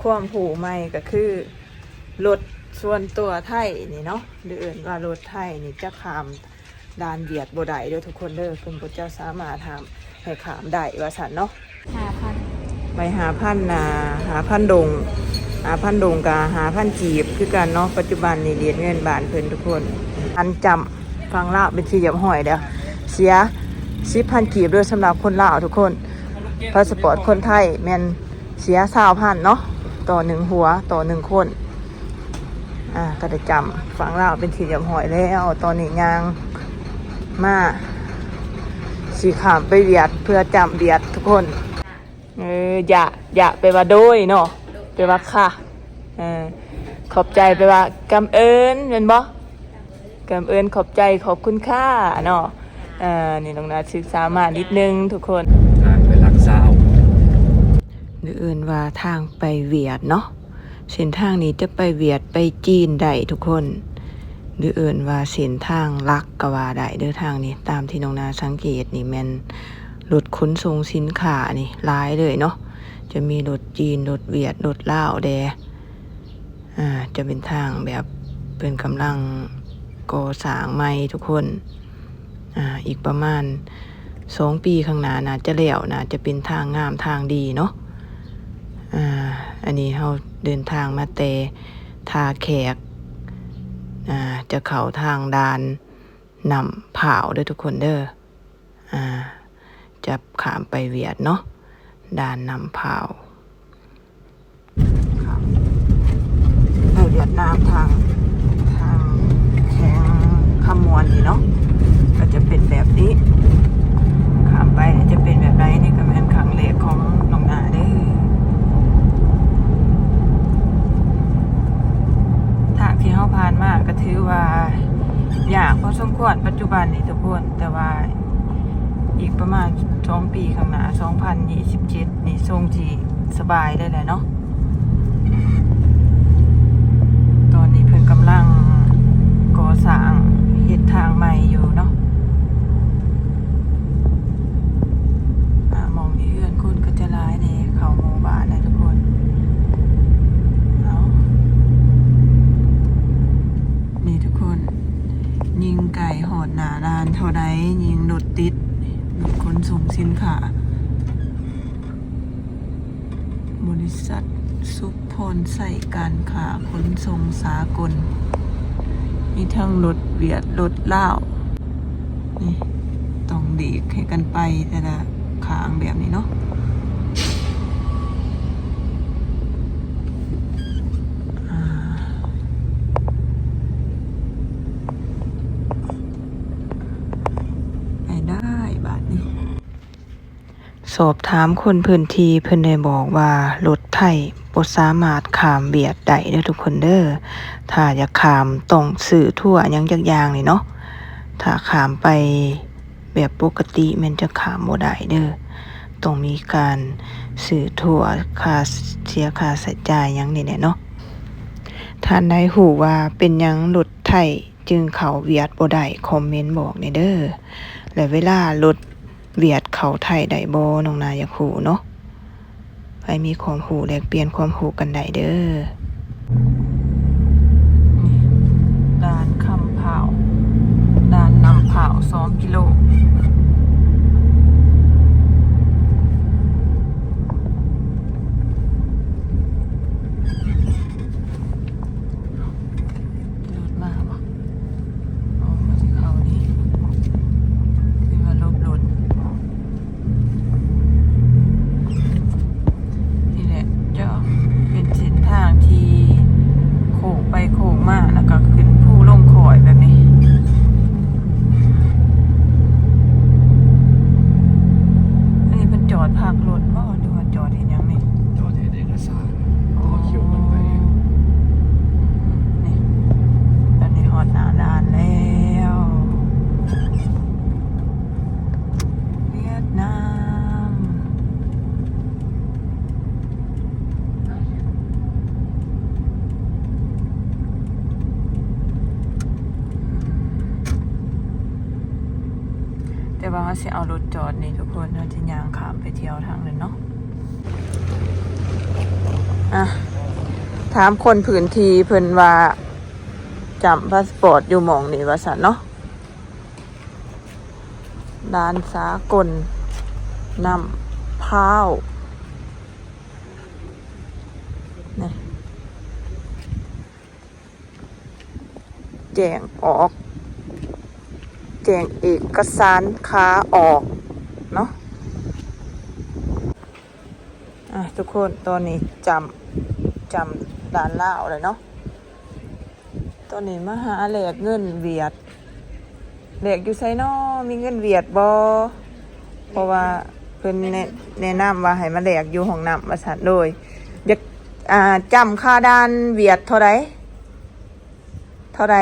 ຄວາມຮູ້ໃໝ່ກໍຄື ລົດສ່ວນຕົວໄທນີ້ເນາະ ຫຼືເອີ້ນວ່າລົດໄທນີ້ຈະຂ້າມດ່ານຫວຽດບໍ່ໄດ້ເດີທຸກຄົນເດີ. ເພິ່ນບໍ່ຈະສາມາດຫ້າມໃຫ້ຂ້າມໄດ້ວ່າຊັ້ນເນາະ. ຫ້າພັນ ໃບຫ້າພັນນະ ຫ້າພັນດົງ ຫ້າພັນດົງກະຫ້າພັນກີບຄືກັນເນາະ. ປັດຈຸບັນນີ້ເລດເງິນບ້ານເພິ່ນທຸກຄົນ ອັນຈຳຝັ່ງລາວເປັນທີ່ຮຽບຮ້ອຍແລ້ວ. ເສຍສິບພັນກີບເດີ ສຳລັບຄົນລາວທຸກຄົນ. ພາສະປອດຄົນໄທແມ່ນ ເສຍຊາວພັນເນາະ ຕໍ່ໜຶ່ງຫົວ ຕໍ່ໜຶ່ງຄົນ. ອ່າ ກໍໄດ້ຈຳຝັ່ງລາວເປັນທີ່ຮຽບຮ້ອຍແລ້ວ. ຕອນນີ້ຍ່າງມາ ຊິຂ້າມໄປຫວຽດ ເພື່ອຈຳຫວຽດທຸກຄົນ. ເອີ ຢະ ຢະ ແປວ່າໂດຍເນາະ ໂດຍ ແປວ່າຄ່ະ. ເອີ ຂອບໃຈ ແປວ່າກຳເອີນ ແມ່ນບໍ່? ກຳເອີນ ຂອບໃຈ ຂອບຄຸນຄ່າເນາະ. ເອີ ນີ້ນ້ອງນາສຶກສາມາດນິດໜຶ່ງທຸກຄົນ. ທາງໄປຫຼັກຊາວ ຫຼືເອີ້ນວ່າທາງໄປຫວຽດເນາະ. ເສັ້ນທາງນີ້ຈະໄປຫວຽດ ໄປຈີນໄດ້ທຸກຄົນ ຫຼືເອີ້ນວ່າເສັ້ນທາງຫຼັກກໍວ່າໄດ້ເດີທາງນີ້. ຕາມທີ່ນ້ອງນາສັງເກດນີ້ແມ່ນລົດຂົນສົ່ງສິນຄ້ານີ້ຫຼາຍເລີຍເນາະ. ຈະມີລົດຈີນ ລົດຫວຽດ ລົດລາວແດ່. ອ່າ ຈະເປັນທາງແບບເພິ່ນກຳລັງກໍ່ສ້າງໃໝ່ທຸກຄົນ. ອ່າ ອີກປະມານສອງປີຂ້າງໜ້າໜ້າຈະແລ້ວ ໜ້າຈະເປັນທາງງາມທາງດີເນາະ. ອ່າ ອັນນີ້ເຮົາເດີນທາງມາແຕ່ທ່າແຂກ ອ່າ ຈະເຂົ້າທາງດ່ານນ້ຳພ້າວເດີທຸກຄົນເດີ. ອ່າ ຈະຂ້າມໄປຫວຽດເນາະ ດ່ານນ້ຳພ້າວ. ຂ້າມໄປຫວຽດນາມທາງ ທາງແຂວງຄຳມ່ວນນີ້ເນາະ ກໍຈະເປັນແບບນີ້. ຂ້າມໄປຈະເປັນແບບໃດ ນີ້ກໍແມ່ນຄັ້ງແລກຂອງນ້ອງນາເດ້. ທາງທີ່ເຮົາຜ່ານມາກໍຖືວ່າຍາກພໍສົມຄວນປັດຈຸບັນນີ້ທຸກຄົນ ແຕ່ວ່າ ອີກປະມານສອງປີຂ້າງໜ້າ ສອງພັນຊາວເຈັດນີ້ ຊົງຊິສະບາຍເລີຍແຫຼະເນາະ. ຕອນນີ້ເພິ່ນກຳລັງກໍ່ສ້າງເຮັດທາງໃໝ່ຢູ່ເນາະ. ອ່າ ໝ່ອງນີ້ເຮືອນຄົນກໍຈະຫຼາຍແດ່ ເຂົ້າໝູ່ບ້ານແລ້ວທຸກຄົນ. ເອົາ ນີ້ທຸກຄົນ ຍິ່ງໃກ້ຮອດໜ້າດ່ານເທົ່າໃດ ຍິ່ງລົດຕິດ ລົດຂົນສົ່ງສິນຄ້າ. ບໍລິສັດສຸກພອນໄຊການຄ້າຂົນສົ່ງສາກົນ ມີທັງລົດຫວຽດ ລົດລາວ. ນີ້ ຕ້ອງຫຼີກໃຫ້ກັນໄປແຕ່ລະຂ້າງແບບນີ້ເນາະ. ອ່າ ໄປໄດ້ບາດນີ້. ສອບຖາມຄົນພື້ນທີ່ ເພິ່ນໄດ້ບອກວ່າລົດໄທບໍ່ສາມາດຂ້າມຫວຽດໄດ້ເດີທຸກຄົນເດີ. ຖ້າຢາກຂ້າມຕ້ອງຊື້ທົວຫຍັງຈັກຢ່າງນີ້ເນາະ. ຖ້າຂ້າມໄປແບບປົກກະຕິແມ່ນຈະຂ້າມບໍ່ໄດ້ເດີ. ຕ້ອງມີການຊື້ທົວ ຄ່າ ເສຍຄ່າໃຊ້ຈ່າຍຫຍັງນີ້ແຫຼະເນາະ. ທ່ານໃດຮູ້ວ່າເປັນຫຍັງລົດໄທຈຶ່ງເຂົ້າຫວຽດບໍ່ໄດ້ ຄອມເມັນບອກແດ່ເດີ. ແລະເວລາລົດ ຫວຽດເຂົ້າໄທໄດ້ບໍ່ ນ້ອງນາຢາກຮູ້ເນາະ. ໃຜມີຄວາມຮູ້ແລກປ່ຽນຄວາມຮູ້ກັນໄດ້ເດີ. ນີ້ ດ່ານຄຳພ້າວ ດ່ານນ້ຳພ້າວ ສອງກິໂລ. ລົດມາບໍ່? ອໍ ມັນຊິເຂົ້ານີ້ ຄືວ່າຫຼົບລົດ. ນີ້ແຫຼະ ຈະເປັນເສັ້ນທາງທີ່ໂຄ້ງໄປໂຄ້ງມາ ແລ້ວກໍຂຶ້ນພູລົງຄອຍແບບນີ້. ອັນນີ້ເພິ່ນຈອດພັກລົດບໍ່ ຫຼືວ່າຈອດເຮັດຫຍັງນີ້? ຈອດເຮັດເອກະສານ ຕໍ່ຄິວກັນໄປ. ນີ້ ຕອນນີ້ຮອດໜ້າດ່ານແລ້ວ ຫວຽດນາມ. ແຕ່ວ່າເຮົາຊິເອົາລົດຈອດນີ້ທຸກຄົນ ເຮົາຈະຍ່າງຂ້າມໄປທ່ຽວທາງນັ້ນເນາະ. ອ່ະ ຖາມຄົນພື້ນທີ່ເພິ່ນວ່າຈ້ຳພາສປອດຢູ່ໝ່ອງນີ້ວ່າຊັ້ນເນາະ. ດ່ານສາກົນນ້ຳພ້າວ ນີ້ ແຈ້ງອອກ ແຈ້ງເອກະສານຂາອອກເນາະ. ອ່ະ ທຸກຄົນ ຕອນນີ້ຈ້ຳ ຈ້ຳດ່ານລາວແລ້ວເນາະ. ຕອນນີ້ມາຫາແລກເງິນຫວຽດ ແລກຢູ່ໃສນໍ? ມີເງິນຫວຽດບໍ່? ເພາະວ່າເພິ່ນແນະ ແນະນຳວ່າໃຫ້ມາແລກຢູ່ຫ້ອງນ້ຳວ່າຊັ້ນ. ໂດຍ ຢາກ ອ່າ ຈ້ຳຄ່າດ່ານຫວຽດເທົ່າໃດ? ເທົ່າໃດ?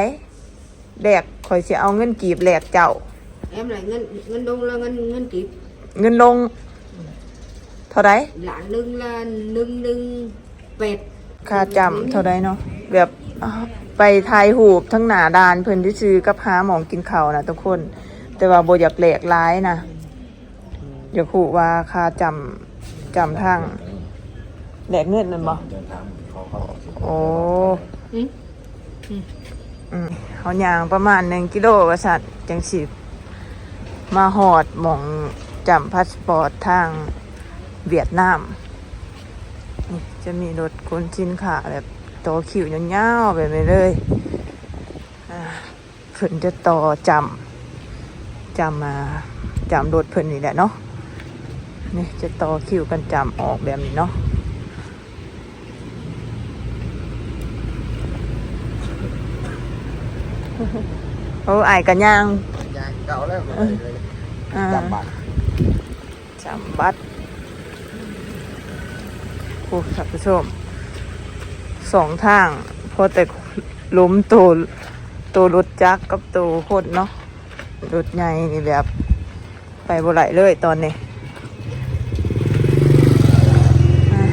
ແລກ ຂ້ອຍຊິເອົາເງິນກີບແລກເຈົ້າ. ແອມລະເງິນ ເງິນດົງລະເງິນ ເງິນກີບ. ເງິນດົງເທົ່າໃດ? ລ້ານໜຶ່ງລະໜຶ່ງໜຶ່ງແປດ. ຄ່າຈ້ຳເທົ່າໃດເນາະ? ແບບ ໄປຖ່າຍຮູບທັງໜ້າດ່ານເພິ່ນຊື່ໆ ກັບຫາໝ່ອງກິນເຂົ້ານະທຸກຄົນ ແຕ່ວ່າບໍ່ຢາກແລກຫຼາຍນະ. ຢາກຮູ້ວ່າຄ່າຈ້ຳ ຈ້ຳທາງ ແລກເງິນແມ່ນບໍ່? ເດີນທາງເຂົາ ເຂົາອອກ ໂອ້ ອືມ ອືມ ອືມ ເຮົາຍ່າງປະມານໜຶ່ງກິໂລວ່າຊັ້ນ ຈັ່ງຊິມາຮອດໝ່ອງຈ້ຳພາສປອດທາງຫວຽດນາມ. ນີ້ຈະມີລົດຂົນສິນຄ້າແບບຕໍ່ຄິວຍາວໆແບບນີ້ເລີຍ ອ່າ ເພິ່ນຈະຕໍ່ຈ້ຳ ຈ້ຳ ອ່າ ຈ້ຳລົດເພິ່ນນີ້ແຫຼະເນາະ. ນີ້ຈະຕໍ່ຄິວກັນຈ້ຳອອກແບບນີ້ເນາະ. ໂອ້ ອ້າຍກະຍ່າງ ຍ່າງເກົ່າແລ້ວ ເອີ ອ່າ ຈ້ຳບັດ ຈ້ຳບັດ. ໂອ້ ທ່ານຜູ້ຊົມ ສອງທາງ ພໍແຕ່ລົມໂຕ ໂຕລົດຈັກກັບໂຕຄົນເນາະ. ລົດໃຫຍ່ນີ້ແບບໄປບໍ່ໄດ້ເລີຍຕອນນີ້. ອ່າ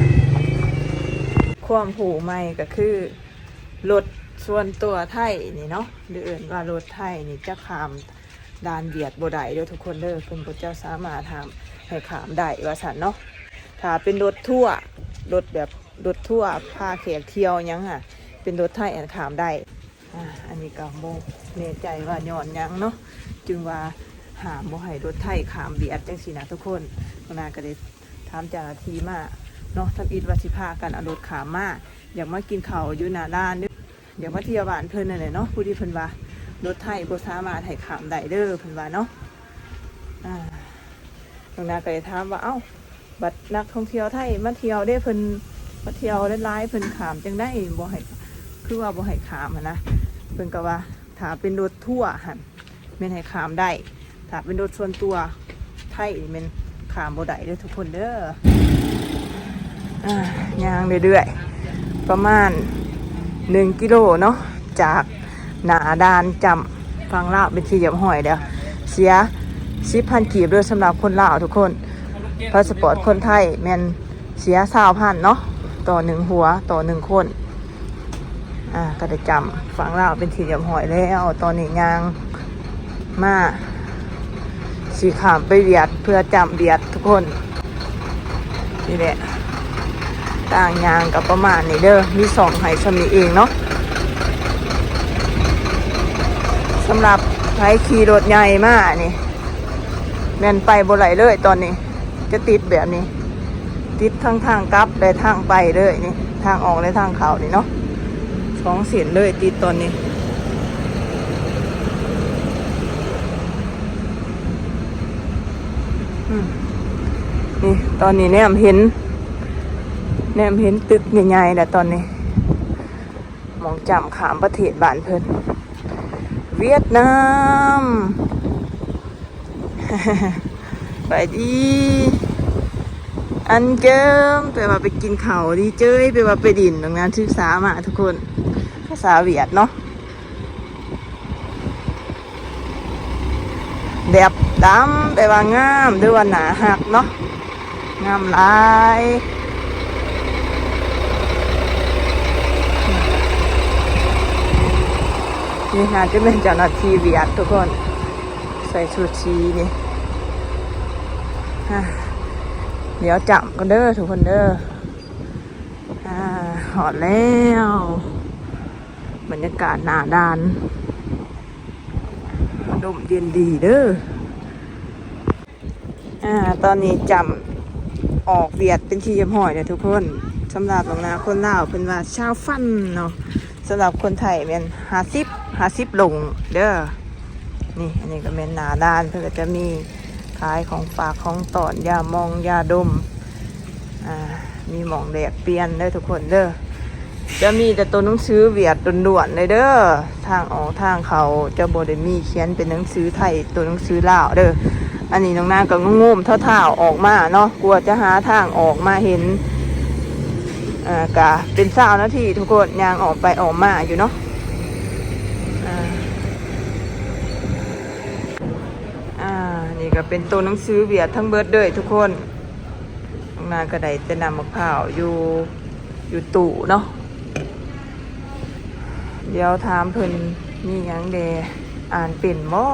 ຄວາມຮູ້ໃໝ່ກະຄື ລົດສ່ວນຕົວໄທນີ້ເນາະ ຫຼືເອີ້ນວ່າລົດໄທນີ້ ຈະຂ້າມດ່ານຫວຽດບໍ່ໄດ້ເດີທຸກຄົນເດີ. ເພິ່ນບໍ່ຈະສາມາດຫ້າມໃຫ້ຂ້າມໄດ້ວ່າຊັ້ນເນາະ. ຖ້າເປັນລົດທົວ ລົດແບບລົດທົວພາແຂກທ່ຽວຫຍັງຫະ ເປັນລົດໄທອັນຂ້າມໄດ້. ອ່າ ອັນນີ້ກະບໍ່ແນ່ໃຈວ່າຍ້ອນຫຍັງເນາະ ຈຶ່ງວ່າຫ້າມບໍ່ໃຫ້ລົດໄທຂ້າມຫວຽດຈັ່ງຊີ້ນະທຸກຄົນ. ເມື່ອນາກະໄດ້ຖາມເຈົ້າໜ້າທີ່ມາເນາະ ທຳອິດວ່າຊິພາກັນເອົາລົດຂ້າມມາ ຢາກມາກິນເຂົ້າຢູ່ໜ້າດ່ານ ຢາກມາທ່ຽວບ້ານເພິ່ນນັ້ນແຫຼະເນາະ. ຜູ້ທີ່ເພິ່ນວ່າລົດໄທບໍ່ສາມາດໃຫ້ຂ້າມໄດ້ເດີ ເພິ່ນວ່າເນາະ. ອ່າ ນ້ອງນາກໍໄດ້ຖາມວ່າ ເອົ້າ ບັດນັກທ່ອງທ່ຽວໄທມາທ່ຽວເດ້ ເພິ່ນມາທ່ຽວຫຼາຍໆ ເພິ່ນຂ້າມຈັ່ງໃດ ບໍ່ໃຫ້ ຄືວ່າບໍ່ໃຫ້ຂ້າມຫັ້ນນະ. ເພິ່ນກໍວ່າ ຖ້າເປັນລົດທົວຫັ້ນ ແມ່ນໃຫ້ຂ້າມໄດ້ ຖ້າເປັນລົດສ່ວນຕົວໄທນີ້ແມ່ນຂ້າມບໍ່ໄດ້ເດີທຸກຄົນເດີ. ອ່າ ຍ່າງເລື້ອຍໆ ປະມານໜຶ່ງກິໂລເນາະ ຈາກໜ້າດ່ານຈ້ຳຝັ່ງລາວເປັນທີ່ຮຽບຮ້ອຍແລ້ວ. ເສຍສິບພັນກີບເດີ ສຳລັບຄົນລາວທຸກຄົນ. ພາສະປອດຄົນໄທແມ່ນ ເສຍຊາວພັນເນາະ ຕໍ່ໜຶ່ງຫົວ ຕໍ່ໜຶ່ງຄົນ. ອ່າ ກໍໄດ້ຈ້ຳຝັ່ງລາວເປັນທີ່ຮຽບຮ້ອຍແລ້ວ. ຕອນນີ້ຍ່າງມາ ຊິຂ້າມໄປຫວຽດ ເພື່ອຈ້ຳຫວຽດທຸກຄົນ. ນີ້ແຫຼະ ທາງຍ່າງກໍປະມານນີ້ເດີ ມີຊ່ອງໃຫ້ຊ່ຳນີ້ເອງເນາະ. ສຳລັບໃຜຂີ່ລົດໃຫຍ່ມານີ້ ແມ່ນໄປບໍ່ໄດ້ເລີຍຕອນນີ້ ຈະຕິດແບບນີ້ ຕິດທັງທາງກັບ ແລະ ທາງໄປເລີຍນີ້ ທາງອອກ ແລະ ທາງເຂົ້ານີ້ເນາະ ສອງເສັ້ນເລີຍຕິດຕອນນີ້. ອືມ ນີ້ ຕອນນີ້ແນມເຫັນ ແນມເຫັນຕຶກໃຫຍ່ໆແລ້ວຕອນນີ້ ໝ່ອງຈ້ຳຂ້າມປະເທດບ້ານເພິ່ນ ຫວຽດນາມ. ໄປດີ ອັນເຈີມ ແປວ່າໄປກິນເຂົ້າ ດີເຈີຍ ແປວ່າໄປດິນ. ນ້ອງນານສຶກສາມາທຸກຄົນ ພາສາຫວຽດເນາະ. ແດບດຳ ແປວ່າງາມ ຫຼືວ່າໜ້າຮັກເນາະ. ງາມຫຼາຍ. ນີ້ໜ້າຈະແມ່ນເຈົ້າໜ້າທີ່ຫວຽດທຸກຄົນ ໃສ່ຊຸດສີນີ້. ອ່າ ດຽວຈ້ຳກ່ອນເດີທຸກຄົນເດີ. ອ່າ ຮອດແລ້ວ ບັນຍາກາດໜ້າດ່ານ ລົມເຢັນດີເດີ. ອາ ຕອນນີ້ຈ້ຳອອກຫວຽດເປັນທີ່ຮຽບຮ້ອຍແລ້ວທຸກຄົນ. ສຳລັບນ້ອງນາຄົນລາວເພິ່ນວ່າຊາວຟັນເນາະ, ສຳລັບຄົນໄທແມ່ນຫ້າສິບ ຫ້າສິບດົງເດີ. ນີ້ ອັນນີ້ກໍແມ່ນໜ້າດ່ານ ເພິ່ນກໍຈະມີຂາຍຂອງຝາກຂອງຕ້ອນ ຢາໝອງຢາດົມ ອ່າ ມີໝ່ອງແລກປ່ຽນເດີທຸກຄົນເດີ. ຈະມີແຕ່ໂຕໜັງສືຫວຽດລ້ວນໆເລີຍເດີ. ທາງອອກທາງເຂົ້າຈະບໍ່ໄດ້ມີຂຽນເປັນໜັງສືໄທ ໂຕໜັງສືລາວເດີ. ອັນນີ້ນ້ອງນາກໍງຸ່ມໆທ້າວໆອອກມາເນາະ ກວ່າຈະຫາທາງອອກມາເຫັນ. ອ່າ ກະເປັນຊາວນາທີທຸກຄົນ ຍ່າງອ້ອມໄປອ້ອມມາຢູ່ເນາະ. ອ່າ ອ່າ ນີ້ກໍເປັນໂຕໜັງສືຫວຽດທັງເບິດເດີທຸກຄົນ. ນ້ອງນາກໍໄດ້ແຕ່ນ້ຳໝາກພ້າວຢູ່ ຢູ່ຕູ້ເນາະ. ດຽວຖາມເພິ່ນມີຫຍັງແດ່ ອ່ານເປັນບໍ່?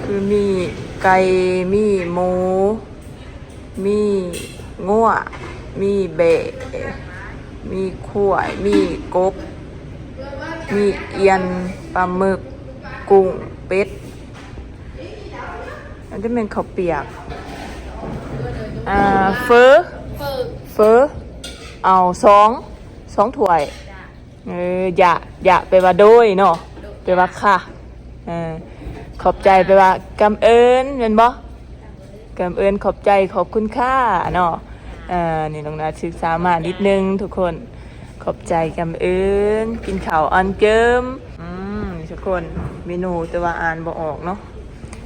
ຄືມີໄກ່ ມີໝູ ມີງົວ ມີແບ້ ມີຄວາຍ ມີກົບ ມີອ່ຽນ ປາໝຶກ ກຸ້ງ ເປັດ. ອັນນີ້ແມ່ນເຂົ້າປຽກ ອ່າ ເຝີ ເຝີ ເອົາສອງ ສອງຖ້ວຍ. ເອີ ຢະ ຢະ ແປວ່າໂດຍເນາະ ໂດຍ ແປວ່າຄ່ະ. ເອີ ຂອບໃຈ ແປວ່າກຳເອີນ ແມ່ນບໍ່? ກຳເອີນ ຂອບໃຈ ຂອບຄຸນຄ່າເນາະ. ເອີ ນີ້ນ້ອງນາສຶກສາມາດນິດໜຶ່ງທຸກຄົນ. ຂອບໃຈ ກຳເອີນ ກິນເຂົ້າອ່ອນເກີມ. ອືມ ນີ້ທຸກຄົນ ເມນູ ແຕ່ວ່າອ່ານບໍ່ອອກເນາະ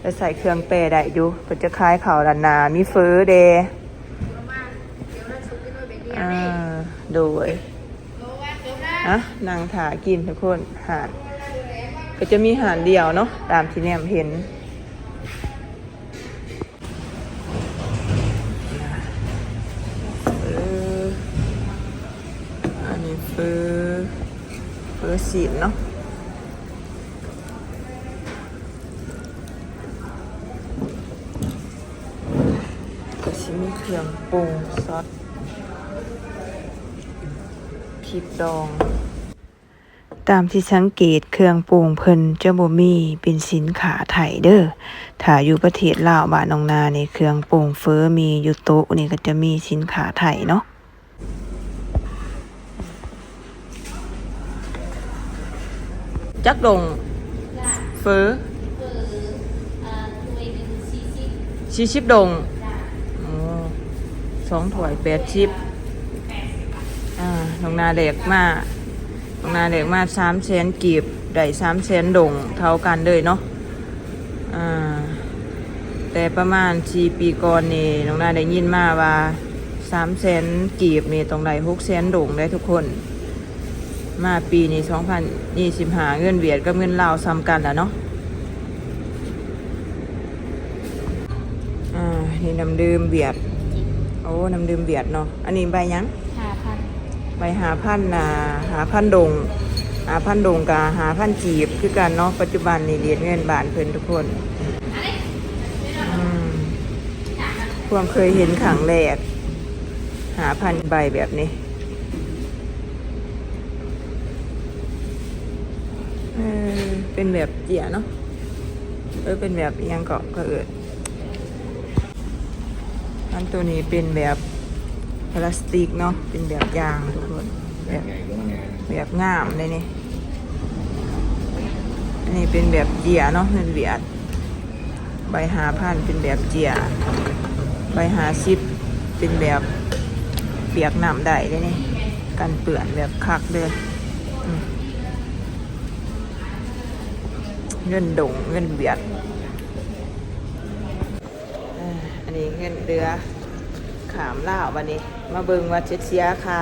ແຕ່ໃຊ້ເຄື່ອງແປໄດ້ຢູ່. ເພິ່ນຈະຂາຍເຂົ້າດ້ານໜ້າ ມີເຝີແດ່. ອ່າ ໂດຍ ອ່ະ ນັ່ງຖ້າກິນທຸກຄົນ. ຮ້ານກໍຈະມີຮ້ານດຽວເນາະ ຕາມທີ່ແນມເຫັນ. ເອີ ອັນນີ້ເຝີ ເຝີຊີ້ນເນາະ. ກໍຊິມີເຄື່ອງປຸງ ຊອດ ພລິກດອງ. ຕາມທີ່ສັງເກດ ເຄື່ອງປຸງເພິ່ນຈະບໍ່ມີເປັນສິນຄ້າໄທເດີ. ຖ້າຢູ່ປະເທດລາວ ບ້ານນ້ອງນານີ້ ເຄື່ອງປຸງເຝີມີຢູ່ໂຕະນີ້ ກໍຈະມີສິນຄ້າໄທເນາະ. ຈັກດົງ ເຝີ? ສີ່ສິບດົງ. ໂອ້ ສອງຖ້ວຍແປດສິບ. ອ່າ ນ້ອງນາແລກມາ ນ້ອງນາແລກມາສາມແສນກີບ ໄດ້ສາມແສນດົງ ເທົ່າກັນເລີຍເນາະ. ອ່າ ແຕ່ປະມານສີ່ປີກ່ອນນີ້ ນ້ອງນາໄດ້ຍິນມາວ່າ ສາມແສນກີບນີ້ຕ້ອງໄດ້ຫົກແສນດົງເດ້ທຸກຄົນ. ມາປີນີ້ ສອງພັນຊາວຫ້າ ເງິນຫວຽດກັບເງິນລາວສ່ຳກັນລະເນາະ. ອ່າ ນີ້ນ້ຳດື່ມຫວຽດ. ໂອ້ ນ້ຳດື່ມຫວຽດເນາະ. ອັນນີ້ໃບຫຍັງ? ຫ້າພັນ. ໃບຫ້າພັນນະ ຫ້າພັນດົງ ຫ້າພັນດົງກະຫ້າພັນກີບຄືກັນເນາະ. ປັດຈຸບັນນີ້ເຣດເງິນບ້ານເພິ່ນທຸກຄົນ. ອືມ ພວກເຄີຍເຫັນຄັ້ງແລກ ຫ້າພັນໃບແບບນີ້. ເອີ ເປັນແບບເຈ້ຍເນາະ. ເອີ ເປັນແບບອີ່ຫຍັງເກາະ ເຂົາເອີ້ນ ອັນໂຕນີ້ເປັນແບບພລາສຕິກເນາະ ເປັນແບບຢາງທຸກຄົນ ແບບ ແບບງາມເດ້ນີ້. ອັນນີ້ເປັນແບບເຈ້ຍເນາະ ເງິນຫວຽດ ໃບຫ້າພັນເປັນແບບເຈ້ຍ ໃບຫ້າສິບເປັນແບບປຽກນ້ຳໄດ້ເດ້ນີ້ ກັນເປື້ອນແບບຄັກເລີຍ. ອືມ ເງິນດົງ ເງິນຫວຽດ. ເອີ ອັນນີ້ເງິນເຫຼືອຂ້າມລາວ. ບັດນີ້ມາເບິ່ງວ່າຈະເສຍຄ່າ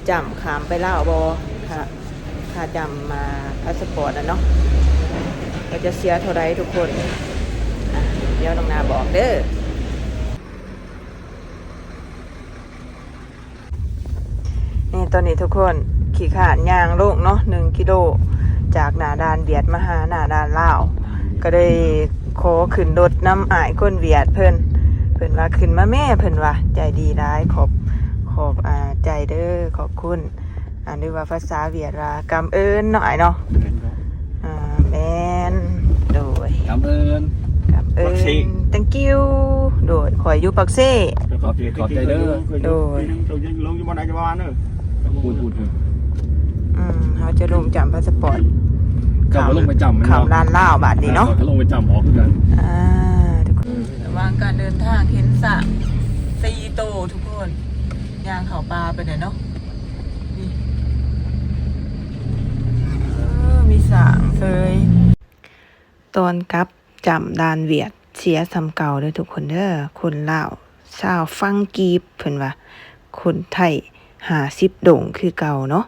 ຈ້ຳຂ້າມໄປລາວບໍ່? ຄ່າ ຄ່າຈ້ຳ ອ່າ ພາສປອດນະເນາະ ວ່າຈະເສຍເທົ່າໃດທຸກຄົນ. ອ່ະ ດຽວນ້ອງນາບອກເດີ. ນີ້ ຕອນນີ້ທຸກຄົນຂີ້ຄ້ານຍ່າງລົງເນາະ ໜຶ່ງກິໂລ ຈາກໜ້າດ່ານຫວຽດມາຫາໜ້າດ່ານລາວ ກໍເລີຍຂໍຂຶ້ນລົດນຳອ້າຍຄົນຫວຽດເພິ່ນ. ເພິ່ນວ່າ ຂຶ້ນມາແມ້ ເພິ່ນວ່າ ໃຈດີຫຼາຍ ຂອບ ຂອບ ອ່າ ໃຈເດີ ຂອບຄຸນ. ອ່າ ຫຼືວ່າພາສາຫວຽດວ່າ ກຳເອີນເນາະ ອ້າຍເນາະ. ແມ່ນບໍ່? ອ່າ ແມ່ນ ໂດຍ ກຳເອີນ ກຳເອີນ thank you ໂດຍ. ຂ້ອຍຢູ່ປາກເຊ. ຂອບໃຈ ຂອບໃຈເດີ ໂດຍ. ລົງຢູ່ບ່ອນໃດຈະວ່າເດີ ປູນໆ ອືມ ເຮົາຈະລົງຈ້ຳພາສະປອດ ເຈົ້າກໍລົງໄປຈ້ຳ ຂ້າມລານລາວບາດນີ້ເນາະ ເຮົາກໍລົງໄປຈ້ຳອອກຄືກັນ. ອ່າ ທຸກຄົນ ລະຫວ່າງການເດີນທາງເຫັນຊ້າງສີ່ໂຕ ທຸກຄົນ ຍ່າງເຂົ້າປ່າໄປແລ້ວເນາະ. ນີ້ ເອີ ມີຊ້າງເຊີຍ. ຕອນກັບຈ້ຳດ່ານຫວຽດເສຍສ່ຳເກົ່າເດີທຸກຄົນເດີ. ຄົນລາວຊາວຟັງກີບເພິ່ນວ່າ ຄົນໄທຫ້າສິບດົງຄືເກົ່າເນາະ.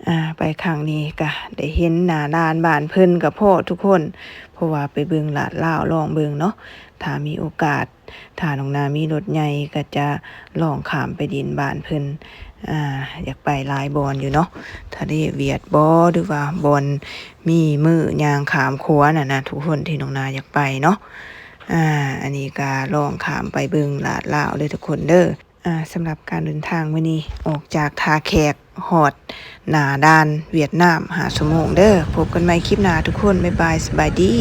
ອ່າ ໄປຄັ້ງນີ້ກະໄດ້ເຫັນໜ້າດ່ານບ້ານເພິ່ນກະພໍ້ທຸກຄົນ ເພາະວ່າໄປເບິ່ງລາດລາວລອງເບິ່ງເນາະ. ຖ້າມີໂອກາດ ຖ້ານ້ອງນາມີລົດໃຫຍ່ກະຈະລ່ອງຂ້າມໄປດິນບ້ານເພິ່ນ. ອ່າ ຢາກໄປຫຼາຍບ່ອນຢູ່ເນາະ ທະເລຫວຽດບໍ ຫຼືວ່າບ່ອນມີມື້ຍ່າງຂ້າມຂົວນັ້ນນະ ທຸກຄົນ ທີ່ນ້ອງນາຢາກໄປເນາະ. ອ່າ ອັນນີ້ກະລ່ອງຂ້າມໄປເບິ່ງລາດລາວເດີທຸກຄົນເດີ. ອ່າ ສຳລັບການເດີນທາງມື້ນີ້ ອອກຈາກທ່າແຂກຮອດໜ້າດ່ານຫວຽດນາມຫ້າຊົ່ວໂມງເດີ. ພົບກັນໃໝ່ຄລິບໜ້າທຸກຄົນ ບາຍບາຍ ສະບາຍດີ.